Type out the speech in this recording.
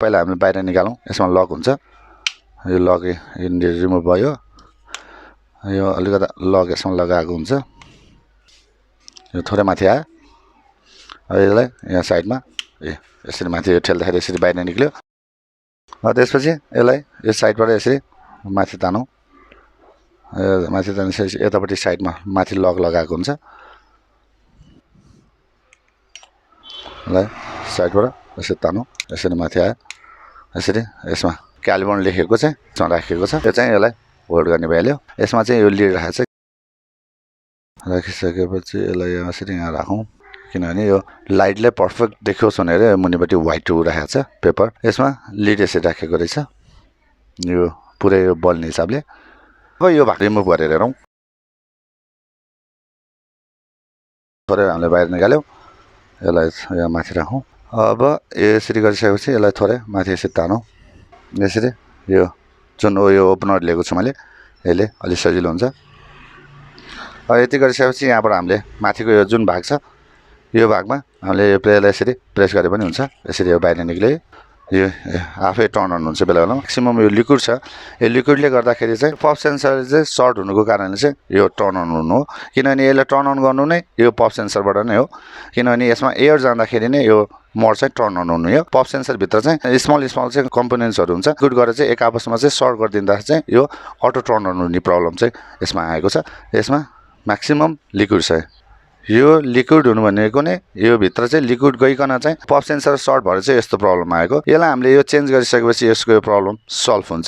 पहिला हामी बाहिर निकालौँ यसमा लक हुन्छ यो लक रिमुभ भयो यो अलिकति लक यसमा लगाएको हुन्छ यो थोरै माथि आयो अब यसलाई यहाँ साइडमा यसरी माथि यो ठेल्दाखेरि यसरी बाहिर निक्ल्यो त्यसपछि यसलाई यो साइडबाट यसरी माथि तानौँ माथि तानिसकेपछि यतापट्टि साइडमा माथि लक लगाएको हुन्छ ल साइडबाट यसरी तानौँ यसरी माथि आयो यसरी यसमा क्यालिबर्न लेखेको चाहिँ यसमा राखेको छ यो चाहिँ यसलाई होल्ड गर्ने भइहाल्यो यसमा चाहिँ यो लिड राखेको छ राखिसकेपछि यसलाई यसरी यहाँ राखौँ किनभने यो लाइटले पर्फेक्ट देखोस् भनेर मुनिपट्टि व्हाइट राखेको छ पेपर यसमा लिड यसरी राखेको रहेछ यो पुरै यो बल्ने हिसाबले अब यो भाग रिमुभ गरेर हेरौँ थोरै हामीले बाहिर निकाल्यौँ यसलाई यहाँ माथि राखौँ अब यसरी गरिसकेपछि यसलाई थोरै माथि यसरी तानौँ यसरी यो जुन यो ओपनर लिएको छु मैले यसले अलिक सजिलो हुन्छ अब यति गरिसकेपछि यहाँबाट हामीले माथिको यो जुन भाग छ यो भागमा हामीले यो प्लेयरलाई यसरी प्रेस गरे पनि हुन्छ यसरी यो बाहिर निक्ले यो आफै टर्न अन हुन्छ बेला बेलामा म्याक्सिमम यो लिक्विड छ यो लिक्विडले गर्दाखेरि चाहिँ पप सेन्सर चाहिँ सर्ट हुनुको कारणले चाहिँ यो टर्न अन हुनु हो किनभने यसलाई टर्न अन गर्नु नै यो पप सेन्सरबाट नै हो किनभने यसमा एयर जाँदाखेरि नै यो मोड चाहिँ टर्न अन हुनु हो पप सेन्सरभित्र चाहिँ स्मल चाहिँ कम्पोनेन्ट्सहरू हुन्छ गुड गरेर चाहिँ एक आपसमा चाहिँ सर्ट गरिदिँदा चाहिँ यो अटो टर्न अन हुने प्रब्लम चाहिँ यसमा आएको छ यसमा म्याक्सिमम लिक्विड छ यो लिक्विड हुनु भनेको नै यो भित्र चाहिँ लिक्विड गइकन चाहिँ पप सेन्सर सर्ट भएर चाहिँ यस्तो प्रब्लम आएको यसलाई हामीले यो चेन्ज गरिसकेपछि यसको यो प्रब्लम सल्भ हुन्छ